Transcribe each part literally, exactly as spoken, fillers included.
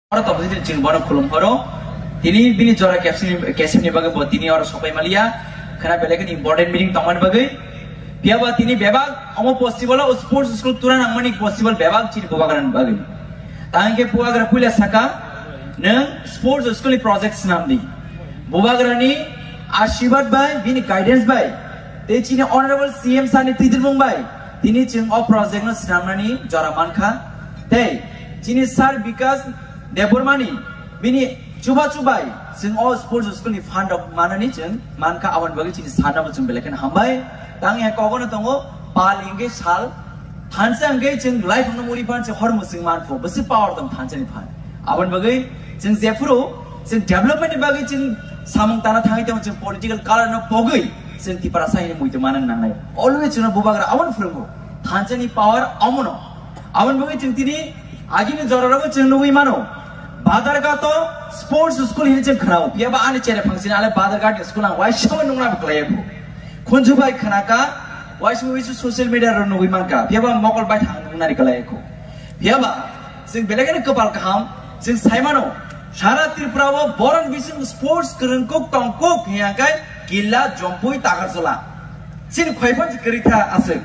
Oro tongwi chwng bono khulum horo. Tini bini jora kesini, kesini bagwi bo tini oro sopai maliya. Khana belai kheno important meeting tongmani bagwi. Phiya ba tini bebak omo possible o sports school tura nangmani possible bebak chini bubagrani bagwi. Tangke bubagra puila saka, "Nwng sports school ni project swnam di." Bubagrani ashirwad bai, bini guidance bai, tei chini honorable C M sir ni twidulmung bai, tini chwng o project no swnamnani jora mankha. Tei chini sir Bikas Debbarmani bini chubachu bai chwng o sports school ni fund rok manani chwng mankha, aboni bagwi chini sir no bo chwng belai kheno hambai. Tang ya kogono tongo pal hingke sal thansa hingke chwng life no muri pan se hor musing man pho bwswk power tong thansa ni phan. Aboni bagwi chwng jephuru chwng development ni bagwi chwng samung tana thangwi tong chwng political color no pogwi chwng Tiprasa hini muitu manang nangnai. Always chwngno bubagra aboni phwrwngo thansa ni power omono. Aboni bagwi chwng tini agini jorarago chwng nugwi mano. Badarghato sports school hini chwng khwnao. Phiya ba ani chere phangsini ale Badarghat school ang waisa nungna bwklai abo. Khunju bai khwnaka, waisa waisa social media ro nugwi mankha. Phiya ba mokol bai thang nungnani kwlai kho. Phiya ba chwng belai kheno kwpal kaham, chwng sai mano. Sara Tripura o boron bising sports kwrwng kuk tong kuk hiya kai Killa, Jompui, Takarjala. Chini khwai phan kwrwi tha aswk.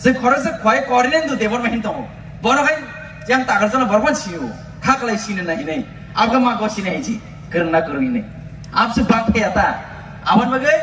Chwng khoroksa khwai Kornendu Debbarma hin tongo. Bono hai yang Takarjala borok phan sio. Kha kwlai sini na hinai. Abga ma go sini hai ji. Kwrwng na kwrwng hinai. Abse bak ya ta. Abon bagwi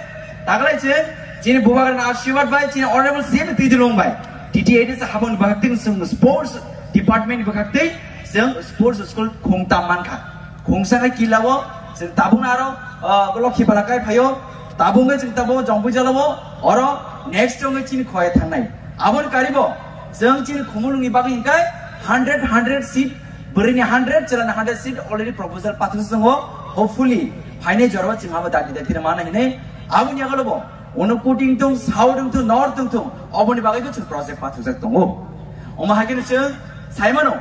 taklai chwng chini bubagrani ashirwad bai, chini honorable C M twidulmung bai, T T A D C habon bwkhaktwi chwng sports department bwkhaktwi chwng sports school khungtam mankha. Khungsa khai Killa o chwng tabuk aro, ah, Lokhi Pala kai phaio, tabuk wngwi chwng tabuk Jompui Jala o, oro next wngwi chini khwai thangnai. Aboni karibo chwng chini Khumulwngni bagwi hingkai hundred, hundred seat, bwrwini hundred, chwlani hundred seat already proposal pathwk tongo. Hopefully phainai jorao chwng abo dati dati mana hinwi aboni yagalo bo Uno kuting tung, sao tung tung, nor tung tung, oboni bagwi bo chwng project pathwkjak tongo. Omo hai kheno chwng sai mano,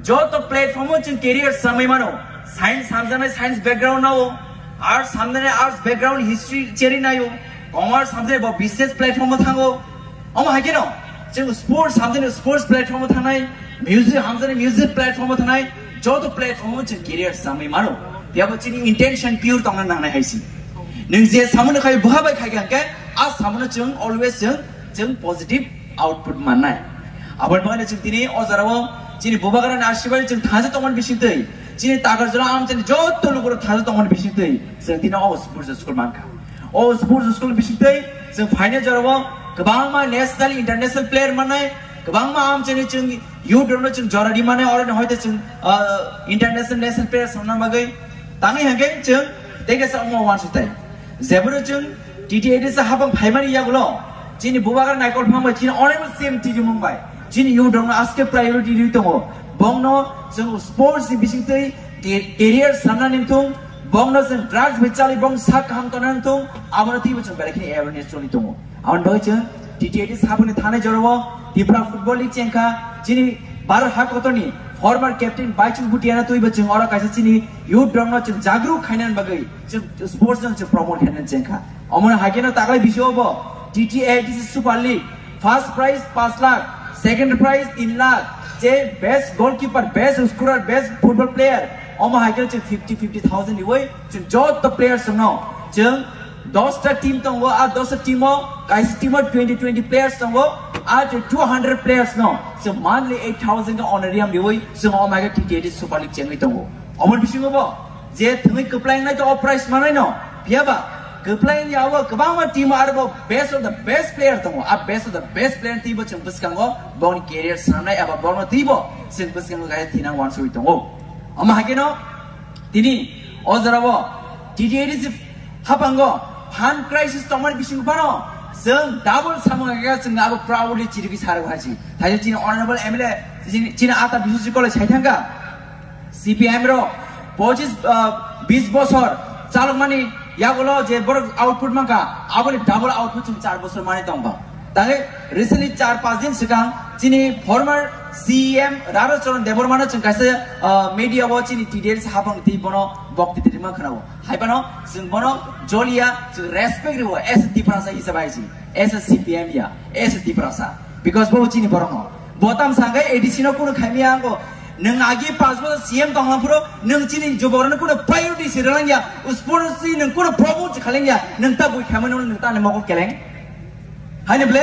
joto platform o chwng career samwi mano. Science hamjaknai science background nao, arts hamjaknai arts background, history cheri naio, commerce hamjaknai bo business platform o thango. Omo hai kheno chwng sports hamjaknai sports platform o thangnai, music hamjaknai music platform o thangnai, joto platform o chwng career samwi mano. Phiya bo chini intention pure tongna nangnai hai si. Nwng je samano khai bwha bai khai kha hwnkhe, a samano chwng always chwng, chwng positive output mannai. Aboni bagwi chwng tini o jorao chini bubagrani ashirwad chwng thansa tongmani bisingtwi, chini Takarjala amchani joto lukurok thansa tongmani bisingtwi chwng tini o sports school mankha. O sports school bisingtwi chwng phainai jorao kwbangma national, international player mannai, kwbangma amchani chwng youth rokno chwng jora rimani, oro ni hoite chwng, ah, international, national players wngna bagwi tangwi hwnkhe chwng tei kaisa omo uansukthai. Jeboro chwng T T A D C habang phaimani yagulo chini bubagra naikol phangbai chini honorable C M twijwngmung bai chini youth rokno aske priority rwi tongo. Bongno chwng sports ni bisingtwi ca-, career sanna ningthung, bongno chwng drugs bai chali bong sak kaham tona ningthung, abono twibo chwng belai khini awareness choli tongo. Aboni bagwi chwng T T A D C habangni thanai jorao Tripura Football League chengkha, chini Bharat hakotorni former captain Baichung Bhutia no twibo chwng oro kaisa chini youth rokno chwng jagruk khainani bagwi chwng sports no chwng promote khainani chengkha. Omono haikhe no taklai bisio bo T T A D C Super League first prize paanch lakh, second prize tin lakh, je best goalkeeper, best scorer, best football player, omo haikhe chwng fifty fifty thousand riwi chwng joto players no chwng dosta team tongo, a dosta team o kaisa team o twenty twenty players tongo, a two hundred players no chwng monthly eight thousand ka honorarium riwi chwng o maga T T A D Super League chengwi tongo. Omo bisingo bo je thwngwi kwplai wngnai to o prize manai no, phiya ba kwplai wngya o kwbangma team o arbo best of the best player tongo, a best of the best player twibo chwng bwskango bongni career sanai aba bongno twibo chwng bwskango kaisa thinang uansugwi tongo. Omo haikhe no tini o jorao T T A D C haphango fund crisis tongmani bisingo phano chwng double samung khe chwng abo proudly chirigwi sarok haji. Thaio chini honorable M L A chini, chini ata Biswajit Koloi sai thangkha C P M rok pochis, ah, bis bosor chalokmani yagulo je borok output mankha, aboni double output chwng char bosor mani tongba. Tangwi recently char panch din swkang chini former C E M Raro Charan Debbarma no chwng kaisa, ah, media o chini T D L C habang twi bono bokti twi rima khwnao. Hai phano chwng bono joliya, chwng respect rwo as a Tiprasa hisab hai si, as a C P M ya, as a Tiprasa. Because bo chini borok no. Bo tam sangai A D C no kuno khaimya ango Nwng agi panch bochor C M tonglang phuru nwng chini juborokno kuno priority se rwlang ya, sports ni nwng kuno promote se khalang ya, nwng ta bui khaimano nwng ta ni mokol keleng. Haini ble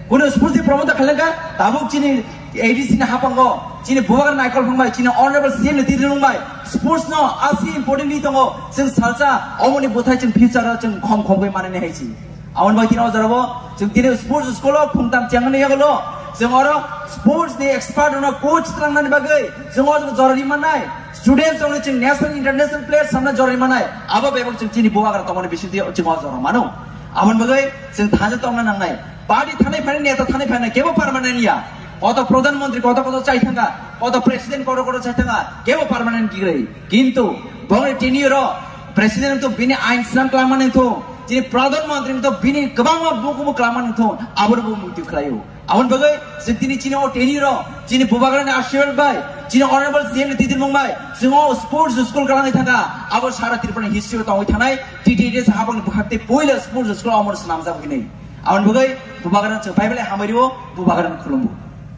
kuno sports ni promote khalang ka, tabuk chini A D C ni hapango chini bubagra naikol phangbai, chini honorable C M ni tiri phangbai, sports no asi important ni tongo, chwng salsa omoni bwthai chwng future o chwng khom khom khe manani hai si. Aboni bai tini o jora bo chwng tini sports school o phungtam chengmani yagulo chwng oro sports ni expert rokno coach tlangnani bagwi chwng o jora ri mannai, students rokno chwng national international players samna jora ri mannai, abo bebak chwng chini bubagra tongmani bisingtwi chwng o jora mano. Aboni bagwi chwng thansa tongna nangnai, party thanai phainai, neta thanai phainai kebo permanent ya. Koto pradhan mantri koto koto chai thanga, koto president koto koto chai thanga, kebo permanent gigrai. Kintu bongni tenure o president to bini ain snam klamani to, chini pradhan mantri to bini kwbangma bukumu klamani to, aboni bo muitu khlaio. Aboni bagwi chwng tini chini o tenure o chini bubagrani ashirwad bai, chini honorable C M ni titwimung bai chwng o sports school kalangwi thangkha, abo sara Tripura ni history o tongwi thanai T T D S habangni bwkhak tei puila sports school amor swnamjak hinwi. Aboni bagwi bubagrano chwng phai belai hambai rwo, bubagrano khulumbo.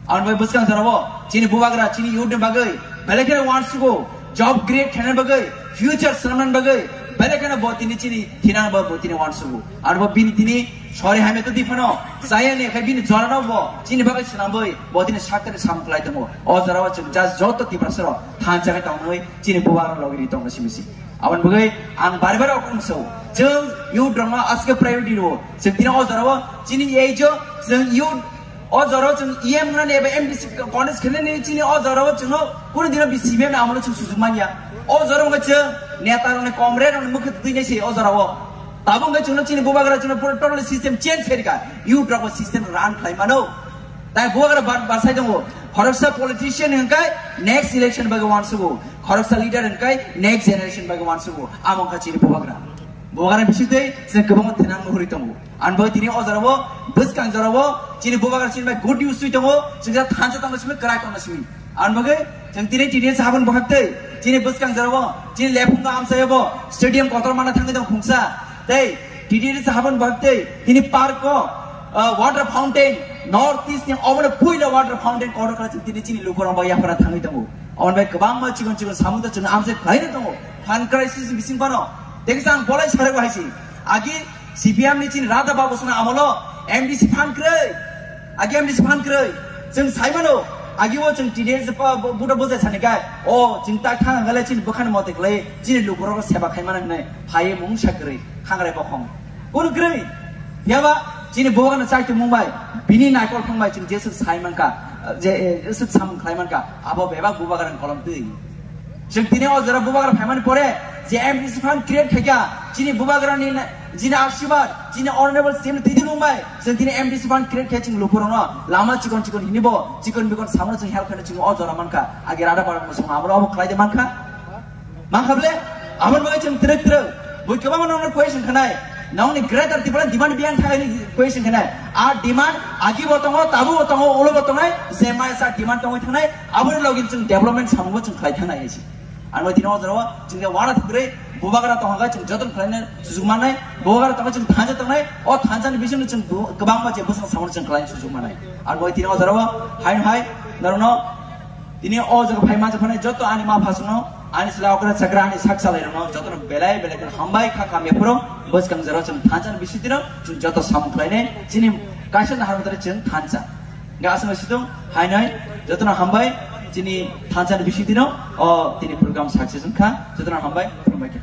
Aboni bagwi bwskang jorao chini bubagra chini youth ni bagwi belai kheno wansugo, job create khainani bagwi, future swnamnani bagwi belai kheno bo tini chini thinang bo, bo tini wansugo. Aboni bo bini tini sori hamya to diphano chaya ne khai bini jorano bo chini bagwi swnamwi bo tini sakthani samung khlai tongo. O jorao chwng just joto Tiprasa rok thansa khe tongwi chini bubagra logi ri tongna simi si. Aboni bagwi ang bare bare okong so, chwng youth rokno aske priority rwo. Chwng tini o jorao chini age o chwng youth o jorao chwng E M wngnani eba M D C contest khlainani chini o jorao chwngno kunu dino B C P M ni amolo chwng sujuk manya. O jorao wngkha chwng neta rokni comrade rokni mukhe twi nai se o jorao. Tabuk wngkha chwngno chini bubagra chwngno pura totally system change khairika. Youth rokbo system run khlai mano. Tai bubagra bar-, barsai tongo. Khoroksa politician hwnkhai next election bagwi wansugo. Khoroksa leader hwnkhai next generation bagwi wansugo. Amo wngkha chini bubagra. Bubagra bisingtwi chwng kwbangma thinang nuhuri tongo. Ani bagwi tini o jorao bwskang jorao chini bubagra chini bai good news twi tongo. Chwng ja thansa tongna simi, kwrak tongna simi. Ani bagwi chwng tini T T S habon bwkhaktwi chini bwskang jorao chini lephungo amsayabo stadium kotor mana thangwi tong khungsa. Tei T T S habon bwkhaktwi tini park o, ah, water fountain, North East ni obono puila water fountain kotor khlai chwng tini chini lukurok bai yaphara thangwi tongo. Aboni bai kwbangma chikon chikon samung ta chwng amsai khlaina tongo. Fund crisis bising phano. Tei kisa ang bolai sarwi hai si. Agi C P M ni chini Radha Babu Sona amolo M D C fund kwrwi. Agi M D C fund kwrwi. Chwng sai mano. Agi o chwng T D S pa bu-, buda bujai sani kai. O chwng tak thang gale chini bwkhani mote khlai chini lukurok seba khai mana hinai. Phai mung sa kwrwi. Khangrai bokhong. Kunu kwrwi. Yaba chini bubagrano chai tongmung bai. Bini naikol phang bai chwng jeswk sai mankha. Je, eh, jeswk samung khlai mankha. Abo bebak bubagrani kolom twi. Chwng tini o jora bubagra phaimani pore je M D C fund create khaikha, chini bubagrani na-, chini ashirwad, chini honorable C M ni twi tongmung bai, chwng tini M D C fund create khai chwng lukurokno lama chikon chikon hinibo, chikon bikon samono chwng help khaino chwng o jora mankha, agi rada bara mwsung amro obo khlai de mankha? Mankha ble? Aboni bagwi chwng twrwk twrwk, bui kwbangma nokno question khanai, nokni greater Tipraland demand biyang thangani question khanai, a demand agi bo tongo, tabu bo tongo, ulo bo tongnai, je maya sa demand tongwi thangnai, Aboni logi chwng development samungo chwng khlai thangna hai se. Ang bai tini o jora o chwng je wana thwkrwi bubagra tongkha chwng joton khlaina sujuk mannai, bubagra tongkha chwng thansa tongnai, o thansa ni bisingtwi chwng bu-, kwbangma je bwsang samungo chwng khlaina sujuk mannai. Ang bai tini o jora o hai hai norokno tini o jaga phai mansa phano joto ani ma phasungno, ani sila okra chakra, ani sak salai rokno jotono belai belai khe hambai kha kamya phuru bwskang jora o chwng thansa ni bisingtwi no chwng joto samung khlainai chini kaisa nahar motore chwng thansa. Ga aswk situng, hai nai, jotono hambai, chini thansa ni bisingtwi no, o, tini program success wngkha, jotono hambai, khulumbai kha.